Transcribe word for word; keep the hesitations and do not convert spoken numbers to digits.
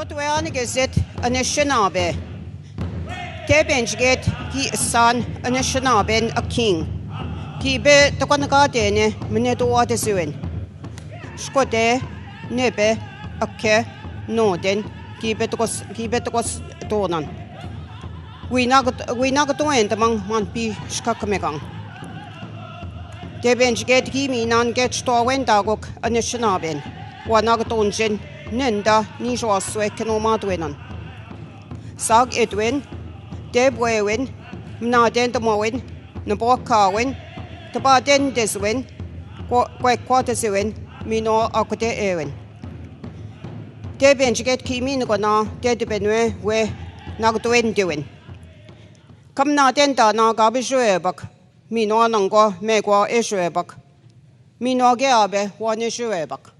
Tuean gezet aneshena be. Te benjget ki san aneshena ben aking. Ki be tokan ka tene mene to ate siwen. Shkote nebe ake noden ki be tokos ki be tokos tonan. Wina gatoen tamang man pi shkak megang. Te benjget ki minan get to wen dagok aneshena ben. Wana gatonjen nenda ni shwaswe keno matwenan. Sag etwen, te bwewen, mnaden tamowen, nabo kawen, tabaden deswen, kwekwa tesewen, mino akote ewen. Te benjget ki min kona te debenwe we nagtwen dewen. Kamnaden dana gabe jwebak, mino anango megwa e jwebak. Mino ge abe wane jwebak.